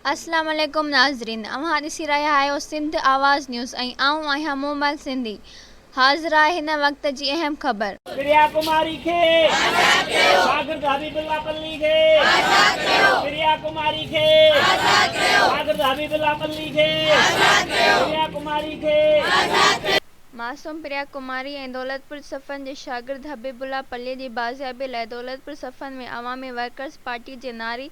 اسلام عليڪم ناظرين اوهان ڏسي رهيا آهيو سنڌ آواز نيوز ۽ آئون آهيان مومل سنڌي حاضر آهي هن وقت جي اهم خبر. پريا ڪماري کي آزاد ڪيو شاگرد حبيب الله پلي کي آزاد ڪيو پريا ڪماري کي آزاد ڪيو شاگرد حبيب الله پلي کي آزاد ڪيو پريا ڪماري کي آزاد ڪيو. معصوم پريا ڪماري ۽ دولتپور صفن جي شاگرد حبيب الله پلي جي بازيابي لاء دولتپور صفن ۾ عوامي ورڪرز پارٽي جي نعري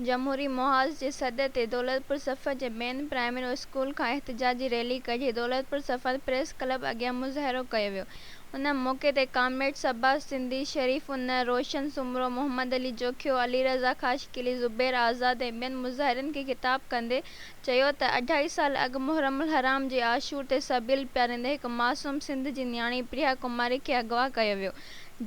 جمهوري محاذ جي سڏ تي دولتپور صفر جي مين پرائمري اسڪول کان احتجاجي ريلي ڪڍي دولتپور صفر پريس ڪلب اڳيان مظاهرو ڪيو ويو. ان موقعي تي ڪامريڊ صبا سنڌي، شريف انڙ، روشن سومرو، محمد علي جوکيو، علي رضا خاصخيلي، زبير آزاد ۽ ٻين مظاهرين کي خطاب ڪندي چيو ته اڍائي سال اڳ محرم الحرام جي عاشور تي سبيل پياريندي هڪ معصوم سنڌ جي نياڻي پريا ڪماري کي اغوا ڪيو ويو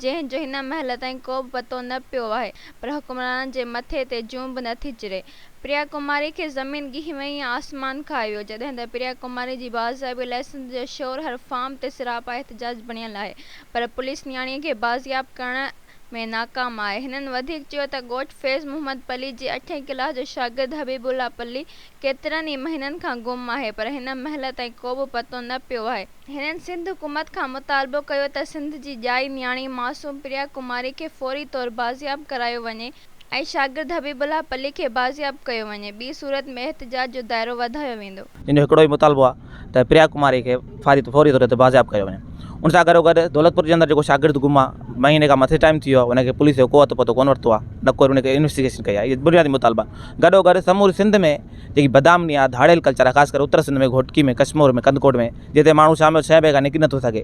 جنهن جو هن مهل تائين ڪو به پتو نه پيو آهي پر حڪمرانن جي مٿي تي جون به نٿي چري. پريا ڪماري کي زمين ڳهي وئي يا آسمان کائي ويو. جڏهن ته پريا ڪماري جي بازيابي لاء سنڌ جو شعور هر فارم تي سراپا احتجاج بڻيل آهي پر پوليس نياڻي کي بازياب ڪرڻ ۾ ناڪام آهي. هنن وڌيڪ چيو ته ڳوٺ فيض محمد پلي جي اٺين ڪلاس جو شاگرد حبيب الله پلي ڪيترن ئي مهينن کان گم آهي پر هن مهل تائين ڪو به پتو نه پيو آهي. هنن سنڌ حڪومت کان مطالبو ڪيو ته سنڌ جي ڄائي نياڻي معصوم پريا ڪماري کي فوري طور بازياب ڪرايو وڃي ۽ شاگرد حبيب الله پلي کي بازياب ڪيو وڃي ٻي صورت ۾ احتجاج جو دائرو وڌايو ويندو. جن جو هڪڙو ئي مطالبو آهي ته پريا ڪماري کي فوري طور تي بازياب ڪيو وڃي ان سان گڏو گڏ دولتپور جي اندر جيڪو شاگرد گم آهي مهيني کان مٿي ٽائيم ٿي ويو آهي ان کي پوليس جو ڪو اتو پتو ڪونه ورتو آهي نه ڪو ان کي انويسٽيگيشن ڪئي آهي اهي بنيادي مطالبا آهن گڏو گڏ سموري سنڌ ۾ جيڪي بدامني آهي ڌاڙيل ڪلچر آهي خاص ڪري اتر سنڌ ۾ گهوٽڪي ۾ ڪشمور ۾ ڪنڌڪوٽ ۾ جتي ماڻهو شام جو ڇهين بجي کان نڪري نٿو سگهي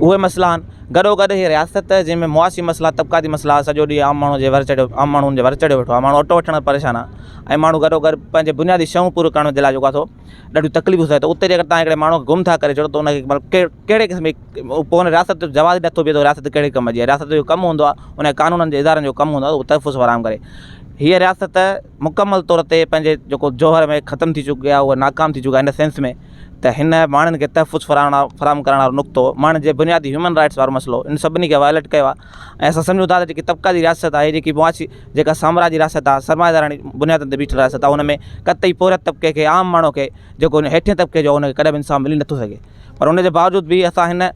اهي مسئلا آهن گڏو گڏ هي رياست جنهن ۾ معاشي مسئلا طبقاتي مسئلا سڄو ڏينهن عام ماڻهو جي ور چڙهيو عام ماڻهن جي ور چڙهيو ويٺو آهي ماڻهو اٽو وٺڻ پريشان آهي ۽ ماڻهو گڏو گڏ پنهنجي بنيادي شيون پوريون ڪرڻ جي لاء جيڪو آهي سو ڏاڍيون تڪليفون سهي ٿو اتي جيڪر تان هڪڙي ماڻهو کي گم ٿا ڪري ڇڏو ته ان کي مطلب ڪهڙي قسم جي پوء ان رياست جو جواز ئي نٿو بيهي ته رياست ڪهڙي ڪم جي آهي رياست جو ڪم هوندو آهي ان قانونن جي ادارن جو ڪم هوندو آهي اهو تحفظ فراهم ڪري هيء رياست مڪمل طور تي پنهنجي جيڪو جوهر ۾ ختم ٿي چڪي آهي اها ناڪام ٿي چڪي آهي ان سينس ۾ ته هن ماڻهن کي تحفظ فراهم ڪرڻ وارو نقطو ماڻهن جي بنيادي هيومن رائٽس وارو مسئلو ان سڀني کي وائليٽ ڪيو آهي ۽ اسان سمجهون ٿا ته جيڪي طبقاتي رياست آهي جيڪي معاشي جيڪا سامراجي رياست آهي سرمائيداراڻي بنيادن تي بيٺل رياست آهي ان ۾ قطعي پورهيت طبقي کي عام ماڻهو کي جيڪو هيٺين طبقي جو آهي ان کي ڪڏهن به انصاف ملي نٿو سگهي پر ان جي باوجود به اسان هن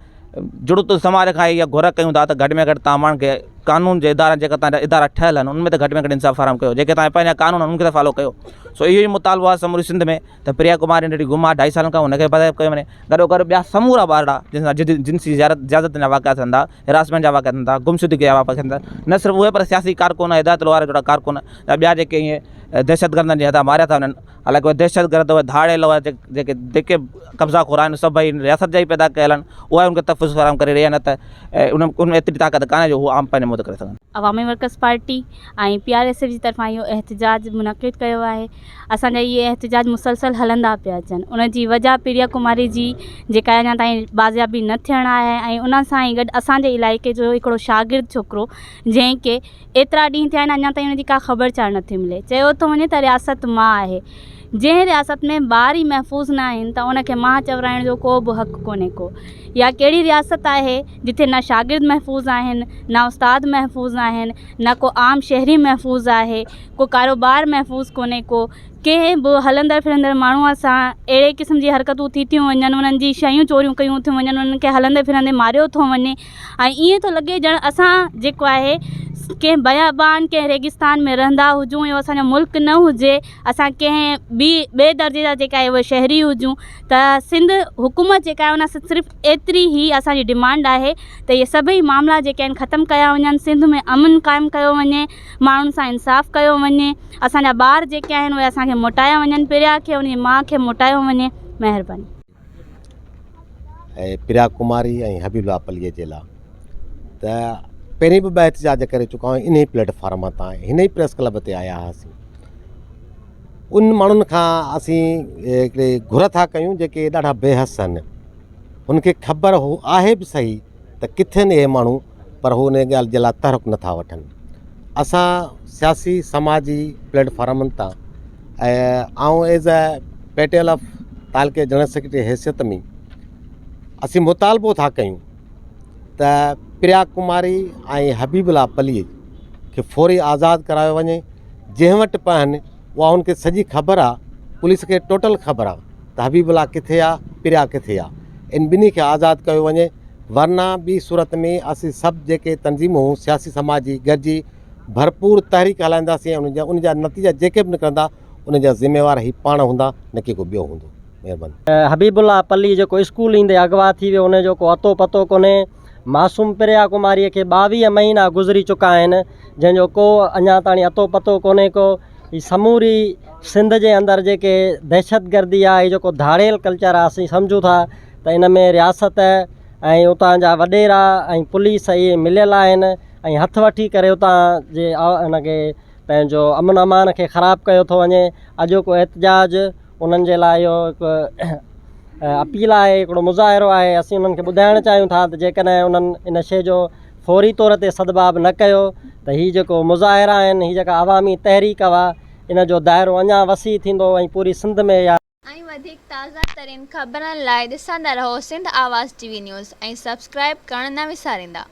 جڙت سماج کان اها گهر ڪيون ٿا ته گهٽ ۾ گهٽ توهان ماڻهن کي قانون جي ادارن جيڪا توهان جا ادارا ٺهيل آهن ان ۾ ته گهٽ ۾ گهٽ انصاف فراهم ڪيو جيڪي توهان جا پنهنجا قانون آهن انهن کي ته فالو ڪيو سو اهو ئي مطالبو آهي سموري سنڌ ۾ ته پريا ڪماري ننڍڙي گم آهي ڍائي سالن کان ان کي بازياب ڪيو وڃي گڏو گڏ ٻيا سمورا ٻارڙا جن سان جنسي زيادتين جا واقعا ٿين ٿا هراسمينٽ جا واقعا ٿين ٿا گمشدگي جا واقعا ٿين ٿا نه صرف اهي پر سياسي ڪارڪن هدايت الله وارا جهڙا ڪارڪن يا ٻيا جيڪي ائين دهشتگردن جي هٿان ماريا ٿا وڃن حالانڪه اهي دهشتگرد اهي ڌاڙيل اهي جيڪي جيڪي قبضا خور آهن سڀئي رياست جا ئي پيدا ڪيل آهن اها ئي ان کي تحفظ فراهم ڪري رهي آهي نه ته ان ۾ ايتري طاقت ڪانهي جو هو عام پنهنجي منهن تي ڪري سگهن. Awami workers party ۽ P R S F جي طرفان اهو احتجاج منعقد ڪيو آهي اسان جا اهي احتجاج مسلسل هلندا پيا اچن ان جي وجه پريا ڪماري جي جيڪا اڃا تائين بازيابي نه ٿيڻ آهي ۽ ان سان ئي گڏ اسان جي علائقي جو هڪڙو شاگرد ڇوڪرو جنهن کي ايترا ڏينهن ٿيا آهن اڃا تائين ان جي ڪا خبر چار نٿي ملي چيو ٿو وڃي ته رياست مان آهي جنهن رياست ۾ ٻار ئي محفوظ نه آهن ته ان کي مان چورائڻ جو ڪو به حق ڪونهي ڪو يا ڪهڙي رياست آهي جتي نه شاگرد محفوظ آهن نه استاد محفوظ آهن نه ڪو عام شهري محفوظ آهي ڪو ڪاروبار محفوظ ڪونهي ڪو ڪنهن به هلندڙ ڦرندڙ ماڻهوء سان اهڙي قسم جي حرڪتون ٿي ٿيون وڃن انهن جي شيون چوريون ڪيون ٿيون وڃن انهن کي هلندي ڦرندي ماريو ٿو وڃي ۽ ائين ٿو لڳي ڄڻ اسان جيڪو آهي ڪنهن بيابان ڪنهن ريگستان ۾ رهندا هجون اهو اسانجو ملڪ نه هجي اسان ڪنهن ٻي ٻئي درجي جا جيڪا آهي اهي شهري هجون ته سنڌ حڪومت جيڪا آهي ان صرف ايتري ئي اسانجي ڊمانڊ آهي ته اهي سڀئي معاملا جيڪي آهن ختم ڪيا وڃن سنڌ ۾ امن قائم ڪيو وڃي ماڻهن سان انصاف ڪيو وڃي اسان جا ٻار جيڪي آهن اهي اسان کي موٽايا وڃن پريا کي ان جي ماء کي موٽايو وڃي مهرباني. ۽ پريا ڪماري ۽ حبيب الله پليء جي لاء ته پهرين به ٻه احتجاج ڪري چڪا آهيون انهي پليٽ فارم تان هن ئي پريس ڪلب تي آيا هئاسين ان ماڻهن کان اسين هڪڙي گهر ٿا ڪيون جيڪي ڏاڍا بي حس آهن هن کي خبر هو آهي به صحيح ته ڪٿي آهن اهي ماڻهو پر هو ان ڳالهه جي لاء تحرڪ نٿا وٺن. اسان سياسي سماجي پليٽ فارمن تان ۽ آئون as a P T L F تعلقي جنرل سيڪريٽري حيثيت ۾ اسين مطالبو ٿا ڪيون ته پريا ڪماري ۽ حبيب الله پلي کي فوري آزاد ڪرايو وڃي جنهن وٽ به آهن اها ان کي سڄي خبر آ پوليس کي ٽوٽل خبر آ ته حبيب الله ڪٿي آ پريا ڪٿي آ ان ٻنهي کي آزاد ڪيو وڃي ورنه ٻي صورت ۾ اسين سڀ جيڪي تنظيمون سياسي سماجي گڏجي ڀرپور تحريڪ هلائينداسين ۽ ان جا نتيجا جيڪي به نڪرندا ان جا ذميوار هي پاڻ هوندا نه ڪي ڪو ٻيو هوندو. مهرباني. حبيب الله پلي جيڪو اسڪول ايندي اغوا ٿي ويو ان جو ڪو اتو پتو ڪونهي، معصوم پريا ڪماري کي 22 مهينا گذري چڪا آهن جنهن جو ڪو اڃا تاڻي اتو پتو ڪونهي ڪو، هي سموري سنڌ جي اندر جيڪي دهشتگردي آهي هي جيڪو ڌاڙيل ڪلچر آهي اسين سمجهون ٿا ته ان ۾ رياست ۽ اتان جا وڏيرا ۽ پوليس اهي مليل آهن ۽ هٿ وٺي ڪري اتان جي ان کي پنهنجو امن امان کي خراب ڪيو ٿو وڃي اڄوڪو احتجاج انهن جي لاء اهو هڪ اپيل آهي هڪڙو مظاهرو آهي اسين انهن کي ٻڌائڻ چاهيون ٿا ته جيڪڏهن انهن ان شيء جو فوري طور تي سدباب نه ڪيو ته هي جيڪو مظاهرا آهن هي جيڪا عوامي تحريڪ آهي ان جو دائرو اڃا وسيع ٿيندو ۽ پوري سنڌ ۾ اها ۽ وڌيڪ تازه ترين خبرن لاء ڏسندا رهو Sindh Awaz T V news ۽ subscribe ڪرڻ نه وساريندا.